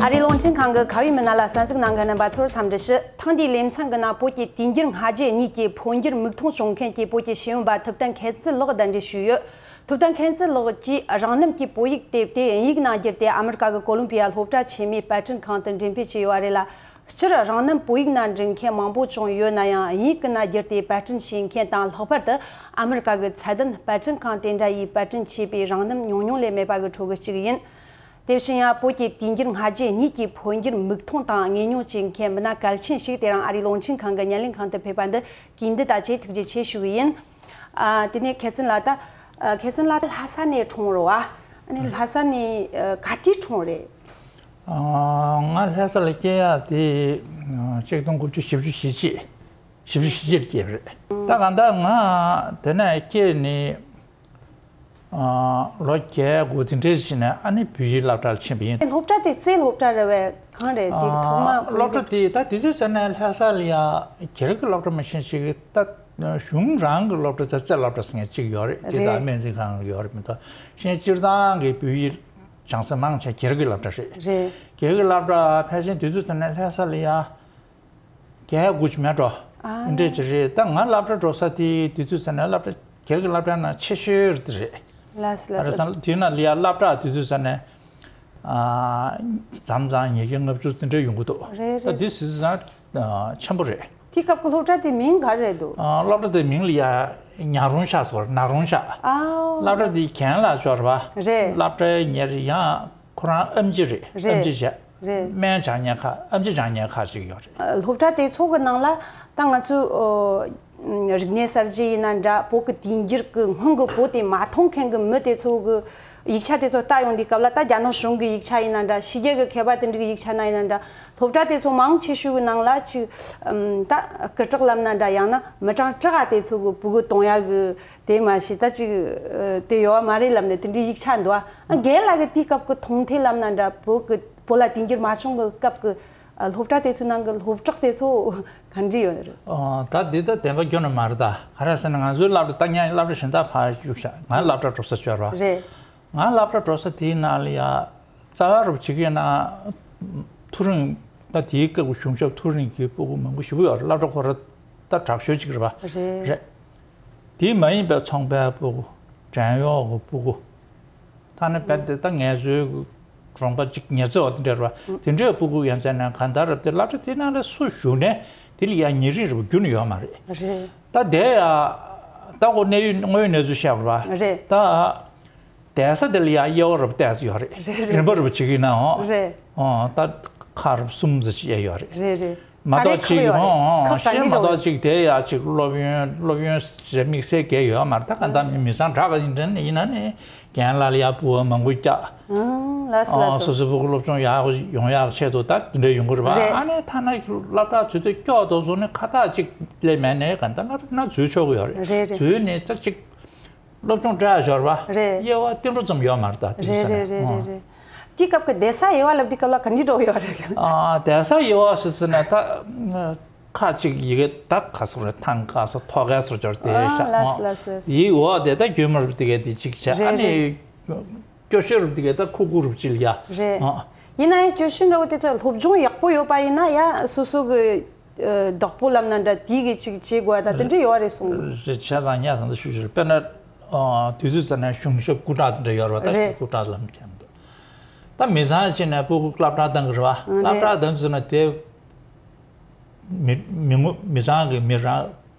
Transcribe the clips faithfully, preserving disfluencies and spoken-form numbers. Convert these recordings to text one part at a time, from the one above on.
ཨ་རིའི་རླུང་འཕྲིན་ཁང་གི་ཁ་བའི་མི་སྣ་ལ་གསན་གཟིགས་གནང་མཁན་རྣམ་པ་ཚོར་འཚམས་འདྲི་ཞུ། ཐེངས་འདིའི་ལེ་ཚན་གྱི་ནང་བོད་ཀྱི་དུས་འགྱུར་སྔ་རྗེས་གཉིས་ཀྱི་འཕོ་འགྱུར་མིག་མཐོང་བྱུང་མཁན་གྱི་བོད་ཀྱི་ཤེས་ཡོན་པ་ཐུབ་བསྟན་མཁྱེན་བརྩེ་ལགས་གདན་འདྲེན་ཞུས་ཡོད། ཐུབ་བསྟན་མཁྱེན་བརྩེ་ལགས་ཀྱིས་རང་རྣམ་གྱི་བོད་ཡིག་དེབ་དེ་དབྱིན་ཡིག་ནང་བསྒྱུར་ཏེ་ཨ་མི་རི་ཀ་གི་ཀོ་ལོམ་པི་ཡ་སློབ་གྲྭ་ཆེན་མོའི་པར་སྐྲུན་ཁང་དུ་འགྲེམས་སྤེལ་བྱས་ཡོད་པ་རེད་ལ། སྤྱིར་རང་རྣམ་བོད་ཡིག་ནང་འབྲི་མཁན་མང་པོ་བྱུང་ཡོད་ན་ཡང་། དབྱིན་ཡིག་གི་ནང་བསྒྱུར་ཏེ་པར་སྐྲུན་བྱེད་མཁན་དང་། ལྷག་པར་དུ་ཨ་མི་རི་ཀ་གི་ཚད་ལྡན་པར་སྐྲུན་ཁང་དེ་འདྲ་ཡིས་པར་སྐྲུན་བྱས་པའི་རང་རྣམ་ཉུང་ཉུང་ལས་མེད་པ་གི་ཁྲོད་ཀྱི་གཅིག་ཡིན། དེ་བཞིན་ཡང་བོད་ཀྱི་དུས་འགྱུར་སྔ་རྗེས་གཉིས་ཀྱི་འཕོ་འགྱུར་མིག་མཐོང་དང་ངེས་མྱོང་བྱེད་མཁན་མི་སྣ་གལ་ཆེན་ཞིག་དེ་རིང་ཨ་རིའི་རླུང་འཕྲིན་ཁང་གི་བརྙན་ལེན་ཁང་དུ་ཕེབས་པ་འདི་གུས་འདུད་དང་བཅས་ཐུགས་རྗེ་ཆེ་ཞུ་གི་ཡིན། ཨ། དེ་ནས་མཁས་བཙུན་ལགས། ད་ཨ། མཁས་བཙུན་ལགས་ལྷ་ས་ནས་འཁྲུངས་རེད་བ། ཨ་ནི་ལྷ་ས་ནས་ཨ། ག་དུས་འཁྲུངས་རེད། ཨ། ང་ལྷ་ས་ལ་སྐྱེས་ཡག་དེ་ཨ། ཆིག་སྟོང་དགུ་བརྒྱ་བཞི་བཅུ་ཞེ་གཅིག་བཞི་བཅུ་ཞེ་གཅིག་ལ་སྐྱེས་པ་རེད། ད་གང་ལྟར་ང་དེ་ནས་སྐྱེས་ནས་ཨ། ལོ་བརྒྱད་དགུ་དེ་འདྲའི་ཞིག་ནས་ཨ་ནི་བོད་ཡིག་སློབ་གྲྭར་ཕྱིན་པ་ཡིན། སློབ་གྲྭ་དེ་རྩེ་སློབ་གྲྭ་རེད་པས། གང་རེད་དེ་ཐོག་མ། ཨ། སློབ་གྲྭ་དེ་ད་དེ་དུས་ཙམ་ནས་ལྷ་ས་ལ་ཡ་སྒེར་གྱི་སློབ་གྲྭ་མ་ཤེས་ཅིག་ད་གཞུང་རང་གི་སློབ་གྲྭ་དེ་རྩེ་སློབ་གྲྭ་ཟེར་མཁན་གཅིག་ཡོད་རེད། དེ་རེད། དང་སྨན་རྩིས་ཁང་ཡོད་རེད་མི་འདུག་གཞན་སྤྱིར་བཏང་གི་བོད་ཡིག་སྦྱང་ས་མང་ཆེ་སྒེར་གྱི་སློབ་གྲྭ་རེད། རེད། སྒེར་གྱི་སློབ་གྲྭ་ཕལ་ཆེར་དེ་དུས་ཙམ་ནས་ལྷ་ས་ལ་ཡ་བརྒྱད་དགུ་ཅིག་མེད་འགྲོ། ཨ། འདི་འདྲས་ཅིག་རེད། ད་ང་སློབ་གྲྭ་འགྲོ་ས་དེ་དུས་ཚོད་ཙམ་ནས་སློབ་གྲྭ་སྒེར་གྱི་སློབ་གྲྭ་ནང་ཆེ་ཤོས་རེད། ལགས་སོ། ལགས་སོ། ཨ་རེད་སང་དུས་ན་ལ་ཡ་སློབ་གྲྭ་དུས་ཚོད་ཙམ་ནས་ཨ། མཚམས་མཚམས་ཉིས་བརྒྱ་ལྔ་བཅུ་དེ་འདྲས་ཡོང་གི་འདུག་རེད། ད་རེད། འདི་སྲིད་ཙང་ཆེན་པོ་རེད། དེ་སྐབས་ཀྱི་སློབ་གྲྭ་དེ་མིང་ག་རེ་རེད་འདུག་ཨ། སློབ་གྲྭ་དེ་མིང་ལ་ཡ་ཉག་རོང་ཤག་ཟེར་བ། ནག་རོང་ཤག་ཨ། སློབ་གྲྭ་དེ་རྒན་ལགས་ཅིག་ཡོད་རེད་པ། རེད། སློབ་གྲྭའི་ཉེར་ཡང་ཁོ་རང་ཨེམ་ཆི་རེད། རེད། ཨེམ་ཆི་བྱས། རེད། སྨན་སྦྱང་མཁན་ཁག་ཨེམ་ཆི་སྦྱང་མཁན་ཁག་ཅིག་ཡོད་རེད། སློབ་གྲྭ་དེ་ཚོ་གི་ནང་ལ་ད་ང་ཚོའི་ཨོ། རིག་གནས་གསར་བརྗེ་ཡིན་ན་འདྲ། བོད་ཀྱི་དུས་འགྱུར་གྱི་སྔོན་གྱི་བོད་དེ་མ་མཐོང་མཁན་གྱི་མི་དེ་ཚོ་གི་ཡིག་ཆ་དེ་ཚོ་ལྟ་ཡོང་དུས་སྐབས་ལ། ད་རྒྱ་ནག་གཞུང་གི་ཡིག་ཆ་ཡིན་ན་འདྲ། ཕྱི་རྒྱལ་གྱི་མཁས་པ་དེ་འདྲ་གི་ཡིག་ཆ་ནང་ཡིན་ན་འདྲ། སློབ་གྲྭ་དེ་ཚོ་མང་ཆེ་ཤོས་ཀྱི་ནང་ལ་ཅིག་ཨམ། ད་སྐུ་དྲག་ལབ་ན་འདྲ། ཡང་ན་མི་གྲངས་དྲུག་ག་དེ་ཚོ་གི་ཕྲུ་གུ་གཏོང་ཡག་གི་དེ་མ་གཞི་ད་ཅིག་ཨ། དེ་ཡོད་མ་རེད་ལབ་ནས་དེ་འདྲའི་ཡིག་ཆ་འདུག་ཨ། རྒན་ལགས་ཀྱི་དེའི་སྐབས་ཀྱི་མཐོང་ཐོས་ལབ་ན་འདྲ། བོད་ཀྱི་བོད་ལ་དུས་འགྱུར་མ་བྱུང་གི་སྐབས་ཀྱི་ཨ། སློབ་གྲྭ་དེ་ཚོའི་ནང་གི་སློབ་གྲོགས་དེ་ཚོ་ག་འདྲ་ཡོད་རེད། ཨ། ད་འདི་ད་བདེན་པ་ཁྱོན་ནས་མ་རེད། ད་ག་རེ་ཟེར་ན་ང་ཚོའི་སློབ་གྲྭ་ད་ངས་སློབ་གྲྭ་གཞན་དག་ཕར་བཞུགས་ཤག་ང་སློབ་གྲྭ་འགྲོ་ས་ཅིག་ཡོད་རེད་པ། རེད། ང་སློབ་གྲྭ་འགྲོ་ས་དེའི་ནང་ལ་ཡ་རྩ་བ་རུ་བྱེད་ཀྱི་ན་ཐུ་རིང་། ད་དེའི་སྐབས་ཀྱི་གཞུང་ཞབས་ཐུ་རིང་གི་ཕྲུ་གུ་མང་པོ་ཞེ་པོ་ཡོད་རེད། སློབ་གྲྭ་ཁོ་རང་ད་དྲག་ཤོས་ཅིག་རེད་པ། རེད། རེད། དེ་མ་ཡིན་པའི་ཚོང་པའི་ཕྲུ་གུ། བྲན་གཡོག་གི་ཕྲུ་གུ། ད་ནི་རྦད་དེ་ད་ངལ་རྩོལ་གྱི་གྲོང་པ་ཅིག་ཉར་ཚགས་པ་དེ་འདྲ་རེད་པ། དེ་འདྲའི་ཕྲུ་གུ་ཡན་ཆད་ནས་གང་ལྟར་རེད་དེ་སློབ་གྲྭ་དེ་ནང་ལ་སུ་ཞུགས་ནས་དེ་ལ་ཡ་ཉེ་རིང་རེད་པ་རྒྱུན་ཡོད་མ་རེད། རེད། ད་དེ་ཡ་ད་ཁོ་གནས་ཡུལ་དངོས་ཡོད་གནས་ཚུལ་བཤད་དགོས་རེད་པ། རེད། ད་བསྡད་ས་དེ་ལ་ཡ་དབྱེ་བ་རེད་པ་བསྡད་ས་ཡོད་རེད། རེད་རེད། རིམ་པ་རེད་པ་བྱེད་ཀྱི་ཡིན་ནའང་། རེད། ཨོ། ད་ཁག་རེད་པ་གསུམ་ཙམ་ཅིག་དབྱེ་ཡོད་རེད། རེད་རེད། མ་གཏོགས་གཅིག་ཁག་རེ་ཁག་ཡོད་རེད། ཨོ། ཁག་ག་གཅིག་འདྲ་མ་གཏོགས་ཡོད་རེད། གཅིག་དེ་ཡ་གཅིག་སློབ་ཡོན་སློབ་ཡོན་ཟེར་དམིགས་བསལ་གང་ཡང་ཡོད་མ་རེད། ད་གང་ལྟར་མི་མི་ཚང་དྲག་ག་ཡིན་དྲན་ཡིན་ན་ནི་རྒན་ལགས་ལ་ཡ་ཕྲུ་གུ་མང་པོ་བསྐྱལ། ཨང་། ལགས་སོ། ཨོ། ལགས་སོ། སོ་སོའི་ཕྲུ་གུ་སློབ་སྦྱོང་ཡག་ཡོང་ཡག་ཆེད་དུ་ད་དེ་འདྲ་ཡོང་གི་རེད་པ། རེད། ཨ་ནི་ཐ་ན་སློབ་གྲྭ་ཚུད་དུས་སྐྱོ་དོ་བཟོ་ནས་ཁ་བཏགས་གཅིག་ལས་མེད་ནས་གང་ལྟར་སློབ་གྲྭ་ནང་འཛུལ་ཆོག་གི་ཡོད་རེད། རེད་རེད། འཛུལ་ནས་ད་གཅིག་སློབ་སྦྱོང་སྤྲད་ཡ་ཞོར་བ། རེད། དབྱེ་བ་ཏིལ་འབྲུ་ཙམ་ཡོད་མ་རེད་ད། རེད་རེད་རེད་རེད། དེའི་སྐབས་ཀྱི་བསྡད་ས་དབྱེ་བ་ལབ་དུས་སྐབས་ལ་ག་འདྲ་འགྲོ་གི་ཡོད་རེད། ཨ། བསྡད་ས་དབྱེ་བ་ཟེར་ཟེར་ན་ད་ཁ་ཅིག་ཡི་གེ་ད་ག་ཟེར་རེད། ཐང་ག་ཟེར་ཐོག་ག་ཟེར་འབྱོར་དེ་ཨ། ཤ་ལགས་སོ་ལགས་སོ་ལགས་སོ། ཡིག་འོག་དེ་ད་རྒྱུན་མ་རུབ་དེ་ག་དེ་གཅིག་བྱས། རེད་ཨ་ནི་རེད། སྐྱོ་ཤོས་རུབ་དེ་ག་ད་ཁུག་ཁུག་རུབ་ཅིག་ལ་ཡ། རེད། ཨ། ཡིན་ན་ཡང་སྐྱོ་ཤོས་འདྲ་བོ་དེ་ཚོ་སློབ་སྦྱོང་ཡག་པོ་ཡོད་པ་ཡིན་ན་ཡ་སོ་སོ་གི་ཨ། བདག་པོ་ལབ་ན་འདྲ། དེ་གི་ཅིག་བྱེད་དགོས་ད་དེ་འདྲ་ཡོད་རེད་གསུངས། རེད། བྱས་ཙང་ངས་ད་ལྟ་ཞུ་ཞུ་རེད། དཔེར་ན་ཨ། དུས་ཚོད་ཙམ་ནས་གཞུང་ཞབས་སྐུ་དྲག་དེ་འདྲ་ཡོད་རེད་པ། ད་རེད། སྐུ་དྲག་ལམ་ཁྱེར་འདུག་ད་མི་ཚང་ཅིག་ནས་ཕྲུ་གུ་སློབ་གྲྭ་བཏང་གི་རེད་པ། ཨང་། སློབ་རེད། གྲྭ་བཏང་དུས་ན་དེ་མི་མི་ངོ་མི་ཚང་གི་མི་རང་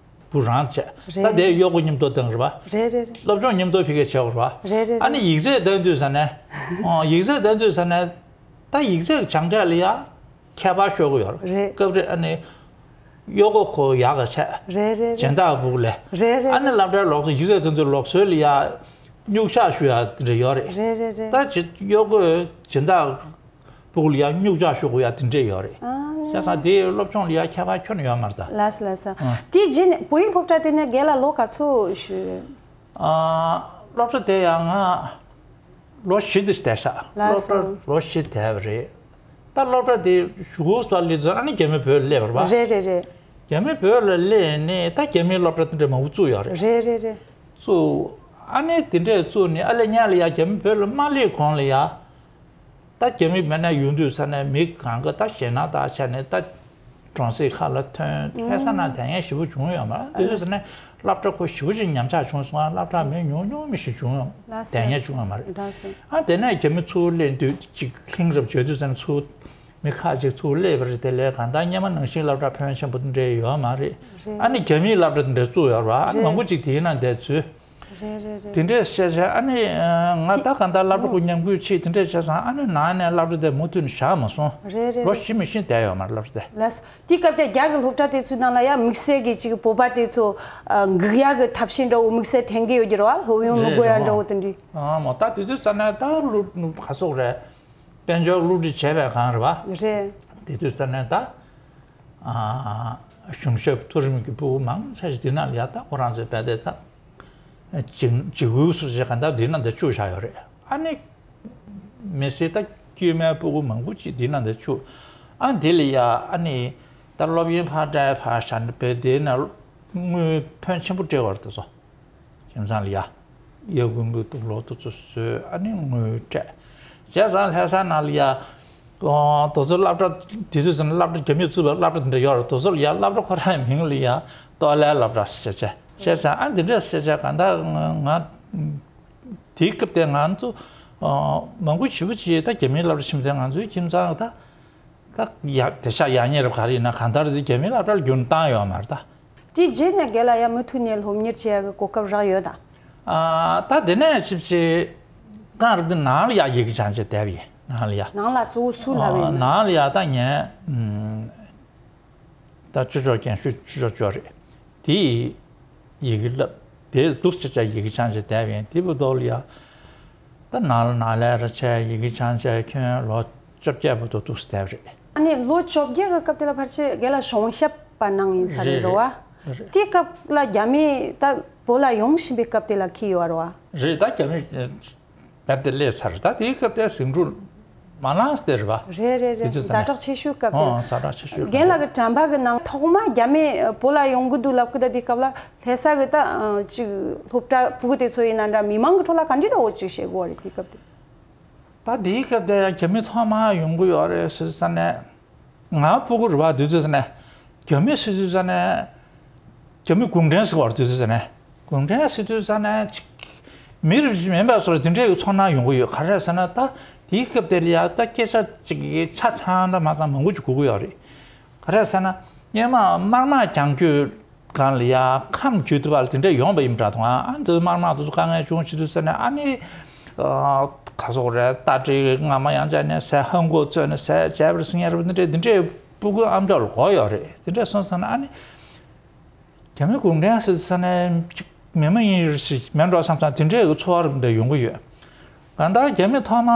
བུ་རང་བྱས། རེད། ད་དེ་གཡོག་པོ་མཉམ་དུ་བཏང་གི་རེད་པ། རེད་རེད་རེད། སློབ་སྦྱོང་མཉམ་དུ་ཕ་གིར་བྱས་པ་རེད་པ། རེད་རེད་རེད། ཨ་ནི་ཡིག་ཚད་བཏང་དུས་ཙམ་ནས། ཨ། ཡིག་ཚད་བཏང་དུས་ཙམ་ནས་ད་ཡིག་ཚད་སྦྱངས་འབྲས་ལ་ཡ་ཁྱད་པར་ཤོར་གི་ཡོད་རེད། རེད། སྐབས་རེ་ཨ་ནི་གཡོག་པོ་ཁོ་ཡག་ག་བྱས། རེད་རེད་རེད། སྦྱིན་བདག་ཕྲུ་གུ་ལས། རེད་རེད་ཨ་ནི་རེད། སློབ་གྲྭའི་ལོགས་སུ་ཡིག་ཚད་དེ་ཚོའི་ལོགས་སུ་ལ་ཡ་སྙུག་ཆག་ཞུ་ཡ་དེ་འདྲ་ཡོད་རེད། རེད་རེད་རེད། ད་ཅི་གཡོག་པོས་སྦྱིན་བདག་ཕྲུ་གུ་ལ་ཡ་སྙུག་ཆག་ཞུ་དགོས་ཡ་དེ་འདྲ་ཡོད་རེད། ཨ་ནི། བྱས་ཙང་དེ་སློབ་སྦྱོང་ལ་ཡ་ཁྱད་པར་ཁྱོན་ནས་ཡོད་མ་རེད་ད། ལགས་སོ་ལགས་སོ། ཨ། དེའི་རྗེས་ནས་བོད་ཡིག་སློབ་གྲྭ་དེ་ནས་རྒན་ལགས་ལོ་ག་ཚོད་བཞུགས་རེད། ཨ། སློབ་གྲྭ་དེ་ཡང་ང་ལོ་བཞི་དེ་བསྡད་ཤག་ལགས་སོ། སློབ་གྲྭ་ལོ་བཞི་བསྡད་པ་རེད། ད་སློབ་གྲྭ་དེ་གཞུག་གུ་སོ་སླེབས་ཚར་ཨ་ནི་རྒྱ་མི་བོད་ལ་སླེབས་པ་རེད་པ། རེད་རེད་རེད། རྒྱ་མི་བོད་ལ་སླེབས་ནས་ད་རྒྱ་མིའི་སློབ་གྲྭ་དེ་འདྲ་མང་པོ་བཙུགས་ཡོད་རེད། རེད་རེད་རེད། བཙུགས། ཨ་ནི་དེ་འདྲས་བཙུགས་ནས་ཨ་ལས་ཉག་ལ་ཡ་རྒྱ་མི་བོད་ལ་མ་སླེབས་གོང་ལ་ཡ། ད་རྒྱ་མི་མེད་ན་ཡོང་དུས་ས་ནས་མི་གང་ག་ད་ཞེད་སྣང་དང་ཆ་ནས་ད་གྲོང་གསེབ་ཁག་ལ་ཐོན། ལྷ་ས་ན་དེ་ཡང་ཞེ་པོ་བྱུང་ཡོད་མ་རེད། དེ་ཚོ་ས་ནས་སློབ་གྲྭ་ཁོ་ཞེ་པོ་ཅིག་ཉམས་ཆག་བྱུང་སོང་། སློབ་གྲྭ་མི་ཉུང་ཉུང་མི་ཞིག་བྱུང་ཡོད། དེ་ཡང་བྱུང་ཡོད་མ་རེད། ཨ་དེ་ནས་རྒྱ་མི་ཚུར་སླེབས་དུས་ཅིག་ལྷིང་རབས་བྱས་དུས་ས་ནས་ཚུར་མི་ཁག་ཅིག་ཚུར་སླེབས་པ་རེད། དེ་ལས་གང་ལྟར་སྔོན་མ་ནང་བཞིན་སློབ་གྲྭ་ཕོན་ཆེན་པོ་འདྲ་ཡོད་མ་རེད། ཨ་ནི་རྒྱ་མིའི་སློབ་གྲྭ་འདྲ་བཙུགས་ཡོད་རེད་བ། ཨ་ནི་མང་པོ་ཅིག་དེའི་ནང་བསྡད་ཚུལ། རེད་རེད་རེད། དེ་འདྲས་བཤད་བྱས། ཨ་ནི་ང་ད་ག་འདྲ་སློབ་གྲྭ་ཁོ་མཉམ་འགུལ་བྱེད་དེ་འདྲས་བྱས་ཙང་། ཨ་ནི་ནང་ནས་སློབ་གྲྭ་དེ་མུ་མཐུད་ནས་བཞག་མ་སོང་། རེད་རེད་ལོ་རེད། བཞི་མི་ཤིན་བསྡད་ཡོད་མ་རེད་སློབ་གྲྭ་དེ། ལགས། དེའི་སྐབས་དེ་རྒྱ་གི་སློབ་གྲྭ་དེ་ཚོའི་ནང་ལ་ཡང་དམིགས་བསལ་གྱི་ཅིག་བོད་པ་དེ་ཚོ་འགུག་ཡག་གི་ཐབས་ཤེས་འདྲ་བོ་དམིགས་བསལ་འཐེན་གྱི་ཡོད་ཀྱི་རེད་བ། སློབ་ཡོན་མི་དགོས་ཡག་འདྲ་བོ་དེ་འདྲའི། ཨ་མོ་ད་དེ་དུས་ཙ་ནས་ད་སློབ་ག་སོག་རེད། དཔལ་འབྱོར་བསླུ་བྲིད་བྱས་པའི་སྒང་རེད་བ། རེད། དེ་དུས་ཙ་ནས་ད། ཨ། གཞུང་ཞབས་མཐོ་རིམ་གྱི་སྤུ་གུ་མང་ཆེ་ཞིག་དེ་ནང་ལ་ཡ་ད་ཁོ་རང་ཚོའི་བལ་དེ་ད། འཇིགས་འཇིགས་སྐུལ་སོགས་བྱས་ག་འདྲ་དེ་ནང་དུ་བཅུག་བཞག་ཡོད་རེད། ཨ་ནི། མི་སེར་ད་དཀྱུས་མའི་སྤུ་གུ་མང་པོ་ཅིག་དེ་ནང་དུ་བཅུག་ཨ་དེ་ལ་ཡ་ཨ་ནི། ད་སློབ་ཡོན་ཕར་སྤྲད་ཕར་བཞག་ནས་བལ་དེ་ནང་དངུལ་ཕོན་ཆེན་པོ་སྤྲད་ཡོད་རེད་དེ་ཚོ། ཁྱིམ་ཚང་ལ་ཡ། ཡ་གུན་གུ་དུག་ལོག་དུ་ཚོ་བཟོས། ཨ་ནི་དངུལ་སྤྲད། བྱས་ཙང་ལྷ་ས་ནང་ལ་ཡ། ཨོ། དེ་ཚོ་སློབ་གྲྭ་དེ་དུས་ཙམ་སློབ་གྲྭ་རྒྱ་མིས་བཙུགས་པའི་སློབ་གྲྭ་དེ་འདྲ་ཡོད་རེད། དེ་ཚོ་ལ་ཡ་སློབ་གྲྭ་ཁོ་རང་གི་མིང་ལ་ཡ་ཏོ་ལའི་སློབ་གྲྭ་ཟེར་བྱས། བྱས་ཙང་ཨ་འདི་འདྲ་ཟེར་བྱས་གང་ལྟར་ང་ང་དེའི་སྐབས་དེ་ང་ཚོ་ཨོ་མང་པོ་ཞེ་པོ་ཅིག་ད་རྒྱ་མིའི་སློབ་གྲྭ་ཕྱིན་ཚེ་ང་ཚོའི་ཁྱིམ་ཚང་ད། ད་ཡ་དེ་ཤ་ཡག་ཉེ་རབས་ག་རེ་ཡིན་ན་གང་ལྟར་དེ་རྒྱ་མིའི་སློབ་གྲྭར་བསྒྱུར་བཏང་ཡོད་མ་རེད་ད། དེའི་རྗེས་ནས་རྒན་ལགས་ཡང་མུ་མཐུད་ནས་སློབ་གཉེར་བྱེད་ཡག་གི་གོ་སྐབས་རག་ཡོད་ད། ཨ་ད་དེ་ནས་ཞིབ་ཅིག་གང་རེད་དེ་ནང་ལ་ཡ་ཡི་གེ་སྦྱང་བྱས་བསྡད་པ་ཡིན་ནང་ལ་ཡ། ནང་ལ་གཙོ་བོ་སུ་ལབ་ཡིན་ན། ནང་ལ་ཡ་ད་ངས་ཨུམ། ད་ཆོས་ཕྱོགས་རྒན་ཤོས་ཆོས་ཕྱོགས་ཅོག་རེད། དེ་ཡི་གེ་བསླབ། དེ་འདུག་ཅེས་བྱ་ཡི་གེ་སྦྱང་བྱས་བསྡད་པ་ཡིན། དེ་བུ་དོག་ལ་ཡ། ད་ནང་ལ་ནང་ལས་ར་བྱས་ཡི་གེ་སྦྱང་བྱས་ཁྱོན་ལོ་བཅོ་བརྒྱད་བར་དུ་འདུག་བསྡད་པ་རེད། ཨ་ནི་ལོ་བཅོ་བརྒྱད་ཀྱི་སྐབས་དེ་ལ་ཕལ་ཆེར་རྒན་ལགས་གཞུང་ཞབས་པ་གནང་ཡིན་ས་རེད། རེད་རེད་བ། རེད། དེའི་སྐབས་ལ་རྒྱ་མི་ད་བོད་ལ་ཡོང་བཞིན་པའི་སྐབས་དེ་ལ་འཁེལ་ཡོད་རེད་བ། རེད། ད་རྒྱ་མི་བལ་དེ་སླེབས་ཚར། ད་དེའི་སྐབས་དེ་ཟིང་འཁྲུག་མ་ལངས་ཏེ་རེད་པ། རེད་རེད་རེད། དེ་ཚོ་ཛ་དྲག་ཆེ་ཤོས་སྐབས་དེ། ཨོ་ཛ་དྲག་ཆེ་ཤོས་སྐབས་རྒན་ལགས་ཀྱི་དྲན་པ་གི་ནང་ཐོག་མ་རྒྱ་མི་བོད་ལ་ཡོང་གི་འདུག་ལབ་གི་ད་དེ་སྐབས་ལ་ལྷ་ས་གི་ད་ཅིག་སློབ་གྲྭ་སྤུ་གུ་དེ་ཚོ་ཡིན་ན་འདྲ་མི་མང་གི་ཁྲོད་ལ་ག་འདྲ་འདྲ་བོ་ཅིག་བཤད་དགོས་རེད་དེ་སྐབས་དེ། ད་དེའི་སྐབས་དེ་རྒྱ་མི་ཐོག་མ་ཡོང་གི་ཡོད་རེད་ཟེར་ས་ནས། ང་སྤུ་གུ་རེད་བ། དུས་ཚོད་ས་ནས་རྒྱ་མི་སྲིད་དུས་ས་ནས་རྒྱ་མི་གུང་ཁྲན་ཟེར་བ་རེད། དུས་ཚོད་ས་ནས་གུང་ཁྲན་སྲིད་དུས་ས་ནས་ཅིག་མི་རིགས་མིན་པ་སོགས་དེ་འདྲའི་ཚོར་སྣང་ཡོང་གི་ཡོད། ག་རེ་ཟེར་ན་ད་དེའི་སྐབས་དེ་ལ་ཡ་ད་སྐད་ཆ་ཅིག་ཆ་ཚང་ད་མ་ཚང་མང་པོ་ཅིག་གོ་གི་ཡོད་རེད། ག་རེ་ཟེར་ན་སྔོན་མ་དམར་དམག་རྒྱང་སྐྱོད་སྒང་ལ་ཡ་ཁམས་རྒྱུད་དུ་བ་ལ་དེ་འདྲ་ཡོང་པ་ཡིན་པ་འདྲ་དང་། ཨ་འདི་དམར་དམག་དེ་ཚོ་དཀའ་ངལ་བྱུང་ཕྱི་དུས་ས་ནས་ཨ་ནི་ག་སོག་རེད། རྟ་དྲེལ་རྔ་མ་ཡང་བྱས་ནས་ཟས་ཧང་གོ་བཙོས་ནས་ཟས་བྱས་པར་སྲིང་ཡར་འདི་འདྲའི་འདི་འདྲའི་སྤུ་གུ་ཨམ་ཅོག་ལ་གོ་ཡོད་རེད། དེ་འདྲ་སོང་ཙང་ཨ་ནི་རྒྱ་མི་གུང་ཁྲན་སྲིད་ས་ནས་ཅིག་མི་མ་ཡིན་རེ་ཞིག་མེད་འགྲོ་བསམ་ཙང་དེ་འདྲའི་ཚོར་བ་འདྲ་ཡོང་གི་ཡོད། གང་ལྟར་རྒྱ་མི་ཐོག་མ་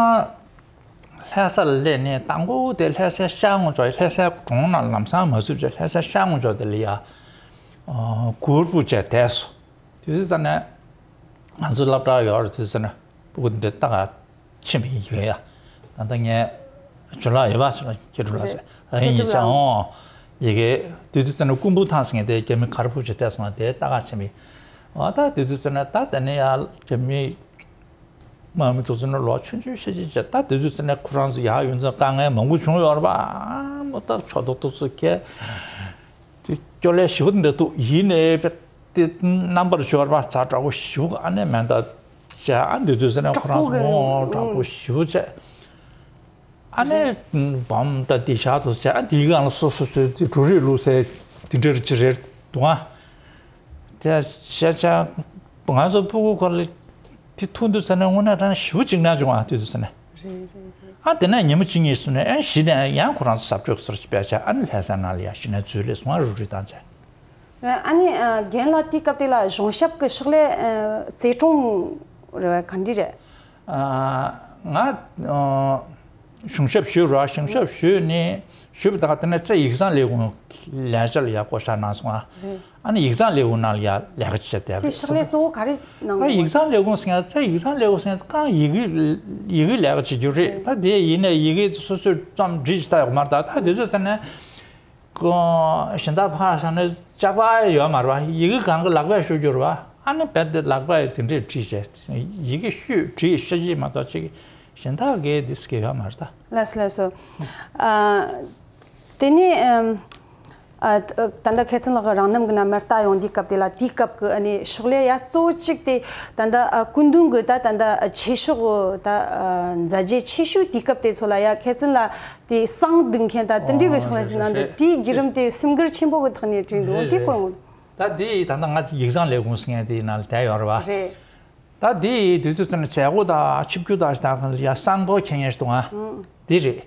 ལྷ་ས་ལ་སླེབས་ནས་དང་པོ་དེ་ལྷ་སའི་ཤར་ངོས་ཕྱོགས། ལྷ་སའི་གྲོང་ནང་ལམ་སང་མ་ཚུད་ཅིག་ལྷ་སའི་ཤར་ངོས་ཕྱོགས་དེ་ལ་ཡ་གུར་སྤུ་བྱས་བསྡད་སོང་། དུས་ཚོད་ཙམ་ནས་ང་ཚོ་སློབ་གྲྭ་ཡོད་རེད། དུས་ཚོད་ནས་སྤུ་གུ་འདི་ལྟ་ག་ཕྱིན་པ་ཡིན་ཡོད་ཡ། ད་ལྟ་ངས་ཇོ་ལགས་ཡོད་པ་ཟེར་ན་ཁྱེད་ཀྲུང་ལགས་ཟེར། རེད། ཨ་ཡིན་ཡིན་ཅང་ཨོ། ཡི་གེ་དུས་ཚོད་ཙམ་ནས་རྐུན་པོ་ཐང་ཟེར་མཁན་དེ་རྒྱ་མི་གར་ཕུབ་ཅིག་བལྟས་སོང་། དེ་ལྟ་ག་ཕྱིན་པ་ཡིན། ཨོ་ད་དུས་ཚོད་ཙམ་ནས་ད་དེ་ནས་ཡ་རྒྱ་མི་དམག་མི་དེ་ཚོ་ནི་ལོ་ཆུང་ཆུང་ཤེས་ཅིག་བྱས། ད་དེ་དུས་ཙམ་ནས་ཁོ་རང་ཚོ་ཡག་ཡོད་ཚད་དཀའ་ངལ་མང་པོ་བྱུང་ཡོད་རེད་པ། ཨ་མོ་ད་ཕྱོགས་གཏོགས་གཏོགས་ཚོ་ཁྱེད་དེ་སྐྱོ་ལས་ཞེ་པོ་འདྲ་འདུག་ཡིན་ནའི་དཔེ་དེ་རྣམ་པར་ཤོར་བ་ཛ་དྲག་པོ་ཞེ་པོ། ཨ་ནི་མེ་མདའ་བྱས། ཨ་དེ་དུས་ཙམ་ནས་ཁོ་རང་ཚོ་མོ་དྲག་པོ་ཞེ་པོ་བྱས། ཨ་ནི་བམ་དང་དེ་ཤ་དུ་བྱས། ཨ་དེའི་སྒང་ལ་སོ་སོ་སོའི་དེ་འབྲུ་རིགས་བླུགས་སའི་དེ་འདྲ་ཅིག་རེད་འདུག་ཨ། དེ་ཤ་ཆ་ང་ཚོ་སྤུ་གུ་ཁོ་ལ་དེ་ཐུག་དུས་ཙམ་ནས་དངོས་གནས་དྲང་ཞེ་པོ་གཅིག་ན་བྱུང་ཨ། དེ་དུས་ཙམ་ནས། རེད་རེད་རེད། ཨ་དེ་ནས་ཉིན་མོ་གཅིག་གཉིས་སོང་ནས་ཨ་གཞི་ནས་ཡང་ཁོ་རང་ཚོ་གཟབ་སྤྱོད་གསར་ཞིག་སྤེལ་བྱས། ཨ་ནི་ལྷ་ས་ནང་ལ་ཡ་གཞི་ནས་འཛུལ་ལས་སོང་ཨ། རུབ་རུབ་བཏང་བྱས། ཨ་ནི་ཨ་རྒན་ལགས་དེའི་སྐབས་དེ་ལ་གཞུང་ཞབས་ཀྱི་ཕྱག་ལས་ཨ་རྩེ་གྲོང་རེད་བ། ག་འདྲ་རེད། ཨ་ང་ཨ་གཞུང་ཞབས་ཞུས་ར། གཞུང་ཞབས་ཞུས་ནས་ཞུས་པ་དང་དེ་ནས་རྩེ་ཡིག་ཚང་ལས་ཁུངས་ལས་བྱ་ལ་ཡར་བསྐོ་བཞག་གནང་སོང་ཨ། རེད། ཨ་ནི་ཡིག་ཚང་ལས་ཁུངས་ནང་ལ་ཡར་ལས་ཀ་བྱེད་བསྡད་པ་དེ་རེད། ཕྱག་ལས་གཙོ་བོ་ག་རེ་གནང་ད་ཡིག་ཚང་ལས་ཁུངས་ཟེར་ཡ། རྩེ་ཡིག་ཚང་ལས་ཁུངས་ཟེར་ཡ་ད་ཡི་གེ་ཡི་གེ་ལས་ཀ་བྱེད་རྒྱུ་རེད། རེད། ད་དེ་ཡིན་ནའི་ཡི་གེ་སོ་སོས་རྩོམ་བྲིས་ཅི་ལྟ་ཡོད་མ་རེད། ད་ད་དེ་ཚོ་ཟེར་ནས། གཞན་དག་ཕར་བཞག་ནས་ལྕགས་པར་ཡོད་མ་རེད་བ། ཡི་གེ་གང་གི་ལག་པས་ཤོད་རྒྱུ་རེད་བ། ཨ་ནི་རྦད་དེ་ལག་པས་དེ་འདྲས་བྲིས་བྱས། ཡི་གེ་ཤོད་བྲིས་ཤ་གཅིག་མ་གཏོགས་ཅིག་ གཞན་དག་གིས་འདི་སྐད་ཡོད་མ་རེད་ད། ལགས་སོ་ལགས་སོ། ཨ། དེ་ནས་ཨམ། ཨ། ད་ལྟ་མཁས་བཙུན་ལགས་ཀྱིས་རང་རྣམ་གྱི་ནང་མར་ལྟ་ཡོང་དུས་སྐབས་དེ་ལ། དེའི་སྐབས་ཀྱི་ཨ་ནི་ཕྱག་ལས་ཡ་གཙོ་བོ་གཅིག་དེ་ད་ལྟ་ཨ་སྐུ་མདུན་གྱི་ད་ད་ལྟ་ཆོས་ཕྱོགས་ད་ཨ་མཛད་རྗེས་ཆེ་ཤོས་དེའི་སྐབས་དེ་ཚོ་ལ་ཡ་མཁས་བཙུན་ལགས་དེ་བསང་བསྡུ་མཁན་ད་དེ་འདྲའི་གི་ཕྱག་ལས་ཟིན་གནང་འདུག་རེད། དེའི་བརྒྱུད་རིམ་དེ་སེམས་འགུལ་ཆེན་པོ་གི་ཐོག་ནས་བསྒྲིགས་འདུག་རེད་དེ་རེད། སྐོར་ངོ་། ད་དེ་ད་ལྟ་ང་ཡིག་ཚང་ལས་ཁུངས་ཟེར་མཁན་དེའི་ནང་ལ་བསྡད་ཡོད་རེད་བ། རེད། ད་དེ་དུས་ཚོད་ཙམ་ནས་མཛད་སྒོ་དང་ཆིབས་བསྒྱུར་དང་ཞིག་དང་གང་ལ་ཡ་བསང་ཕོར་འཁྱེར་མཁན་ཞིག་འདུག་ཨ། ཨང་། དེ་རེད།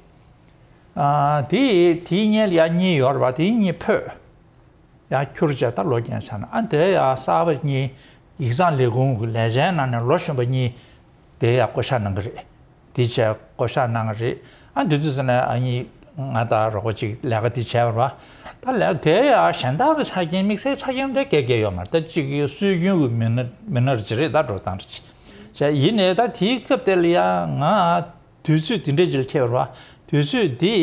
ཨ། དེ་དེའི་སྔོན་ལ་ཡ་གཉིས་ཡོད་རེད་བ། དེའི་གཉིས་ཕུད། ཡ་ཁྱུར་བྱས་ད་ལོ་རྒྱུན་ཆགས་ན་ཨ་དེ་ཡ་གསར་པ་གཉིས་ཡིག་ཚང་ལས་ཁུངས་ཀྱི་ལས་བྱའི་ནང་ནས་ལོ་གཞོན་པ་གཉིས་དེ་ཡ་བསྐོ་བཞག་གནང་གི་རེད། དེ་བྱས་བསྐོ་བཞག་གནང་གི་རེད། ཨ་དེ་དུས་ཙམ་ནས་ཨ་ནི་ང་དང་རོགས་པ་ཅིག་ལས་ཀ་དེ་བྱས་པ་རེད་བ། ད་ལས་དེ་ཡ་གཞན་དག་གི་ཆ་རྐྱེན་དམིགས་བསལ་ཆ་རྐྱེན་དེ་ག་ག་ཡོད་མ་རེད། ད་གཅིག་གི་སྲོལ་རྒྱུན་གྱི་མི་སྣ་མི་སྣ་རེ་ཅིག་རེད། ད་འགྲོ་སྟངས་རེ་ཅིག་བྱས་ཡིན་ནའི་ད་དེའི་སྐབས་དེ་ལ་ཡ་ང་དུས་ཚོད་དེ་འདྲ་ཅིག་ལ་འཁེལ་བ་རེད་བ། དུས་ཚོད་འདི་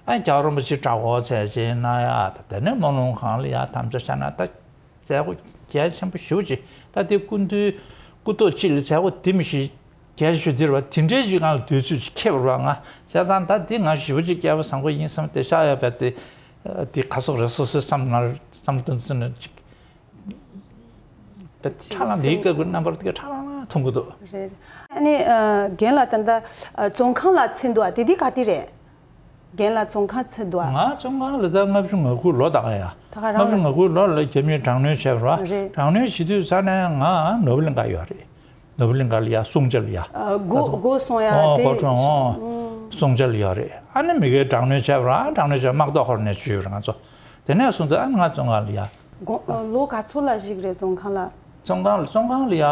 ཨ་རྒྱལ་བ་རིན་པོ་ཆེ་གྲྭ་སྐོར་མཛད་རྗེས་གནང་ཡག་ད་དེ་ནས་སྨོན་ལམ་ཁང་ལ་ཡ་དམ་བཅའ་བཞག་ན་ད་མཛད་སྒོ་གལ་ཆེན་པོ་ཞེ་པོ་ཅིག་ད་དེ་སྐུ་མདུན་སྐུ་ཐོག་གཅིག་ལ་མཛད་སྒོ་དེ་མི་ཞིག་གལ་ཆེ་ཤོས་འདི་རེད་བ། དེ་འདྲའི་ཅིག་སྒང་ལ་དུས་ཚོད་ཅིག་འཁེལ་བ་རེད་བ། ང་བྱས་ཙང་ད་འདི་ང་ཞེ་པོ་ཅིག་སྐལ་བ་བཟང་པོ་ཡིན་བསམ་སྟེ་ཤག་ཡ་བས་ཏེ་འདི་ག་སོག་རེད། སོ་སོའི་བསམ་ན་བསམ་དོན་ཚིག་ནས་ཅིག་ཕྲ་ལམ་འདིའི་སྐབས་ཀྱི་རྣམ་པར་འདི་ཕྲ་ལམ་ལམ་མཐོང་གི་འདུག་རེད། ཨ་ནི་ཨ་རྒན་ལགས་ད་ལྟ་ཨ་བཙོན་ཁང་ལ་ཚུད་འདུག་ཨ། དེ་དུས་ག་དུས་རེད། རྒན་ལགས་བཙོན་ཁང་ཚུད་འདུག་ཨ། ང་བཙོན་ཁང་ལ་ད་ལྔ་བཅུ་ང་དགུ་ལོ་ད་ག་ཡ། ད་ག་རང་ལྔ་བཅུ་ང་དགུ་ལོ་ལ་རྒྱ་མིས་དྲག་གནོན་བྱས་པ་རེད་བ། རེད། དྲག་གནོན་བྱེད་དུས་ས་ནས་ང་ནོར་བུ་གླིང་ག་ཡོད་རེད། ནོར་བུ་གླིང་ག་ལ་ཡ་སྲུང་བྱ་ལ་ཡ། ཨ་སྒོ་སྒོ་སྲུང་ཡ། ཨོ་དེ་སྒོ་སྲུང་། ཨོ་སྲུང་བྱ་ལ་ཡོད་རེད། ཨ་ནི་མི་སྒེར་དྲག་གནོན་བྱས་པ་རེད། དྲག་གནོན་བྱས་དམག་ཐོག་ཁོར་ནས་བཅུག་རེད་ང་ཚོ། དེ་ནས་བཟུང་སྟེ་ཨ་ནི་ང་བཙོན་ཁང་ལ་ཡ། དགོངས་ལོ་ག་ཚོད་ལ་བཞུགས་རེད་བཙོན་ཁང་ལ། བཙོན་ཁང་ལ་བཙོན་ཁང་ལ་ཡ་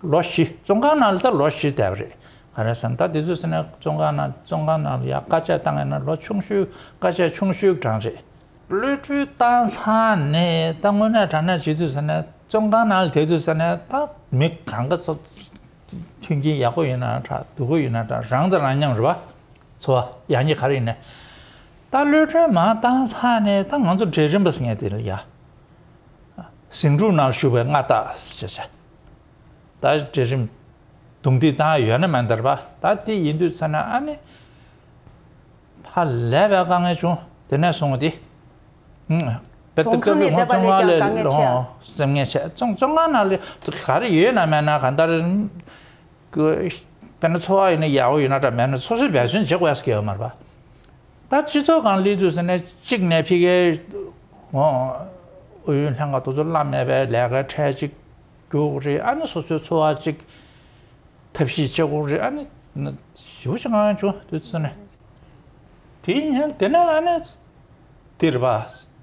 ལོ་བཞི། བཙོན་ཁང་ནང་ལ་ད་ལོ་བཞི་བསྡད་པ་རེད། ག་རེ་ཟེར་ན་ད་དེ་ཚོ་ཟེར་ན་བཙོན་ཁང་ནང་བཙོན་ཁང་ནང་ལ་ཡ་དཀའ་སྤྱད་བཏང་ཡ་ན་ལོ་ཆུང་ཤོས་དཀའ་སྤྱད་ཆུང་ཤོས་གྲངས་རེད། གློད་གྲོལ་བཏང་ཚར་ནས་ད་དངོས་གནས་དྲང་གནས་བྱེད་དུས་ཟེར་ན་བཙོན་ཁང་ནང་ལ་བསྡད་དུས་ཟེར་ན་ད་མི་གང་ག་ཚོ་མཐུན་རྐྱེན་ཡག་པོ་ཡོད་ན་འདྲ་སྡུག་པོ་ཡོད་ན་འདྲ་རང་དང་རང་མཉམ་རེད་བ། འཚོ་བ་ཡག་ཉེས་ག་རེ་ཡིན་ནའི། ད་གློད་གྲོལ་མར་བཏང་ཚར་ནས་ད་ང་ཚོ་གྲལ་རིམ་པ་ཟེར་མཁན་དེ་ལ་ཡ། ཟིང་འཁྲུག་ནང་ཞུགས་པའི་མངའ་བདག་ཟེར་བྱས། ད་གྲལ་རིམ་རྡུང་རྡེག་བཏང་ཡོད་ན་མེད་ན་རེད་པ། ད་དེ་ཡིན་དུས་ཙ་ན་ཨ་ནི་ཧ་ལས་པའི་དཀའ་ངལ་བྱུང་། དེ་ནས་བཟུང་སྟེ། ཧུམ། བཙོན་ཁང་ནས་བསྡད་པ་ལས་ཀྱང་དཀའ་ངལ་ཆེ་ཨ། སེམས་ངལ་ཆེ། བཙོན་བཙོན་ཁང་ནང་ལ་ག་རེ་ཡོད་ན་མེད་ན་གང་ལྟར། དཔེར་ན་འཚོ་བ་ཡིན་ན་ཡག་པོ་ཡོད་ན་འདྲ་མེད་ན་སོ་སོས་འབད་བརྩོན་བྱེད་དགོས་ཡ་ཟེར་གྱི་ཡོད་མ་རེད་པ། ད་སྤྱི་ཚོགས་སྒང་སླེབས་དུས་ཟེར་ནས་གཅིག་ནས་ཕ་གིའི་ཨོ་ཨུ་ཡོན་ལྷན་ཁང་དེ་ཚོ་བླ་མེད་པའི་ལས་ཀའི་ཁྲལ་གཅིག་རྒྱུག་རེད། ཨ་ནི་སོ་སོའི་འཚོ་བ་གཅིག་ཐབས་ཤེས་བྱེད་དགོས་རེད། ཨ་ནི་ཞེ་པོ་ཅིག་དཀའ་ངལ་བྱུང་དུས་ཚོད་ནས་དེའི་ཉིན་དེ་ནས་ཨ་ནི་དེ་རེད་པ།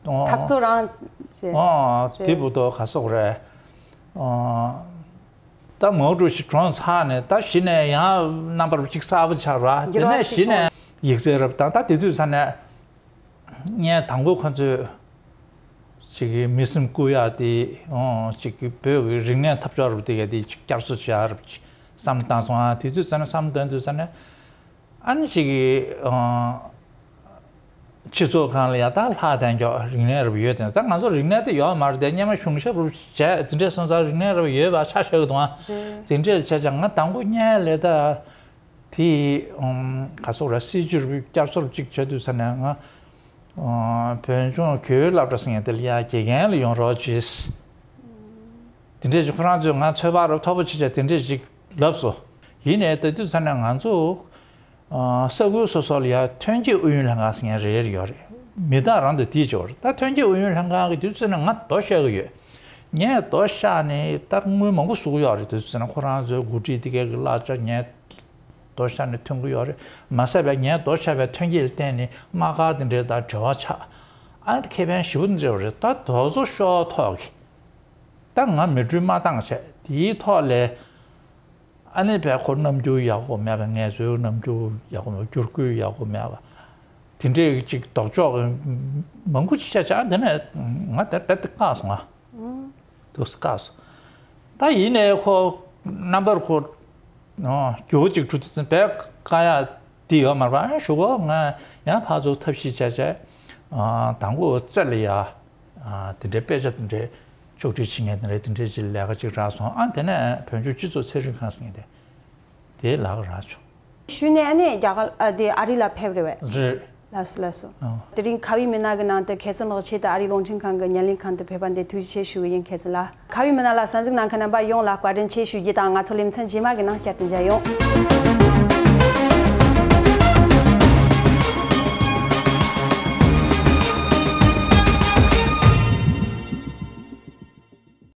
འཐབ་རྩོད་རང་བྱས། ཨོ་དེ་བུ་དོ་ག་སོག་རེད། ཨོ། ད་མའོ་ཀྲུའུ་ཞི་གྲོངས་ཚར་ནས་ད་གཞི་ནས་ཡང་རྣམ་པ་གཅིག་གསར་པ་ཆགས་ར། དེ་འགྱུར་བ་ནས་ཞིག་གཞི་ནས་བྱུང་། ཡིག་ཚད་རབ་དང་ད་དེ་དུས་ས་ནས་ངས་དང་པོ་ཁོ་ཚོས་ཅིག་གི་མི་སེམས་བཀུག་ཡག་དེ་ཨོ་ཅིག་གི་བོད་ཀྱི་རིག་གནས་འཐབ་ཕྱོགས་རབ་དེ་ག་དེ་ཅིག་བསྐྱར་གསོ་བྱེད་ཡག་རབ་ཅིག་བསམ་བཏང་སོང་ཨ། དེ་དུས་ས་ནས་བསམ་བཏང་དུས་ས་ནས། ཨ་ནི་ཞིག་གིས་ཨང་། སྤྱི་ཚོགས་སྒང་ལ་ཡ་ད་ལྷག་ལྡན་མགྱོགས་རིག་གནས་རབ་ཡོད་དེ་ད་ང་ཚོ་རིག་གནས་དེ་ཡོད་མ་རེད་དེ་སྔོན་མ་གཞུང་ཞབས་རུ་བྱས་དེ་འདྲས་སོང་ཙང་རིག་གནས་རབ་ཡོད་པ་ཆ་བཞག་གི་འདུག་ཨ། རེད། དེ་འདྲས་བྱས་ཙང་ང་དང་པོ་སྔོན་ལ་ད་དེ་ཨང་ག་སོག་ར་སྲིད་ཇུས་རབ་བསྐྱར་གསོ་རབ་ཅིག་བྱས་དུས་ས་ནས་ང་ཨང་བོད་ལྗོངས་གུས་སློབ་གྲྭ་ཟེར་མཁན་དེ་ལ་ཡ་དགེ་རྒན་ལ་ཡོང་རོགས་བྱས། དེ་འདྲས་ཅིག་ཁོ་རང་ཚོས་ང་ཚོད་དཔག་རབ་མཐོ་པོ་བྱས་བྱས་དེ་འདྲས་ཅིག་ལབ་སོང་། ཡིན་ནའི་ད་དུས་ས་ནས་ང་ཚོ་ས་ཁུལ་སོ་སོ་ལ་ཡ་ཐོན་སྐྱེད་ཨུ་ཡོན་ལྷན་ཁང་ཟེར་མཁན་རེ་རེ་ཡོད་རེད། མི་རྟག་རང་དང་དེའི་སྦྱོར་ད་ཐོན་སྐྱེད་ཨུ་ཡོན་ལྷན་ཁང་གི་དུས་ཚོད་ནས་ང་རྡོ་བཤད་གི་ཡོད། ངས་རྡོ་བཤད་ནས་ད་དངུལ་མང་པོ་བཟོ་གི་ཡོད་རེད། དུས་ཚོད་ནས་ཁོ་རང་ཚོའི་འགོ་ཁྲིད་དེ་གའི་གི་གླ་ཆ་ངས་རྡོ་བཤད་ནས་ཐོན་གི་ཡོད་རེད། མ་ཟད་པའི་ངས་རྡོ་བཤད་པའི་ཐོན་སྐྱེད་ལ་བརྟེན་ནས་དམག་སྒར་དེ་འདྲའི་དང་འབྲེལ་བ་ཆགས། ཨ་ནི་ཁེ་ཕན་ཞེ་པོ་འདྲ་བ་རེད། ད་དེ་ཚོ་ཤོག་ཐོག་གི་ད་ང་མི་གྲོས་མ་བཏང་བྱས་དེའི་ཐོག་ལས། ཨ་ནི་བས་ཁོ་རྣམ་འགྱུར་ཡག་པོ་མེད་པ་ངལ་རྩོལ་རྣམ་འགྱུར་ཡག་པོ་མེད་པ་བསྒྱུར་བཀོད་ཡག་པོ་མེད་པ། དེ་འདྲས་ཅིག་ལྡོག་ཕྱོགས་མང་པོ་ཅིག་ཆགས་ཆགས་དེ་ནས་ང་དེ་རྦད་དེ་བཀག་སོང་ང་། འདུག་སེ་བཀག་སོང་། ད་ཡིན་ནའི་ཁོ་རྣམ་པར་ཁོ་འགྱུར་བ་ཅིག་འགྲོ་དུས་ཙམ་བས་བཀག་ཡག་དེ་ཡོད་མ་རེད་པ། ཨ་ཞུ་གོ་ང་ཡང་ཕར་ཚུར་ཐབས་ཤེས་བྱས་བྱས་དང་པོ་རྩེ་ལ་ཡ། དེ་འདྲའི་དཔེ་ཆ་དེ་འདྲའི་ཕྱོགས་སྒྲིག་བྱེད་མཁན་དེ་འདྲའི་དེ་འདྲའི་ཅིག་ལས་ཀ་ཅིག་རག་སོང་། ཨ་དེ་ནས་བོད་ལྗོངས་སྤྱི་ཚོགས་ཚན་རིག་ཁང་ཟེར་མཁན་དེ་དེའི་ལག་རག་བྱུང་ ཞུས་ནས་ཨ་ནི་རྒྱ་གར་ཨ་དེ་ཨ་རི་ལ་ཕེབས་རེད་བས། རེད། ལགས་སོ་ལགས་སོ། ཨོ། དེ་རིང་ཁ་བའི་མི་སྣ་གི་ནང་དུ་ཁྱེད་ཚོ་ལོག་ཆེད་དུ་ཨ་རིའི་རླུང་འཕྲིན་ཁང་གི་བརྙན་ལེན་ཁང་དུ་ཕེབས་པ་འདི་ཐུགས་རྗེ་ཆེ་ཞུ་གི་ཡིན། ཁྱེད་ཚོ་ལ། ཁ་བའི་མི་སྣ་ལ་གསན་གཟིགས་གནང་མཁན་རྣམ་པ་ཡོངས་ལ་བཀའ་དྲིན་ཆེ་ཞུ་རྒྱུ་དང་། ང་ཚོ་ལེ་ཚན་རྗེས་མ་གི་ནང་བསྐྱར་དུ་མཇལ་ཡོང་།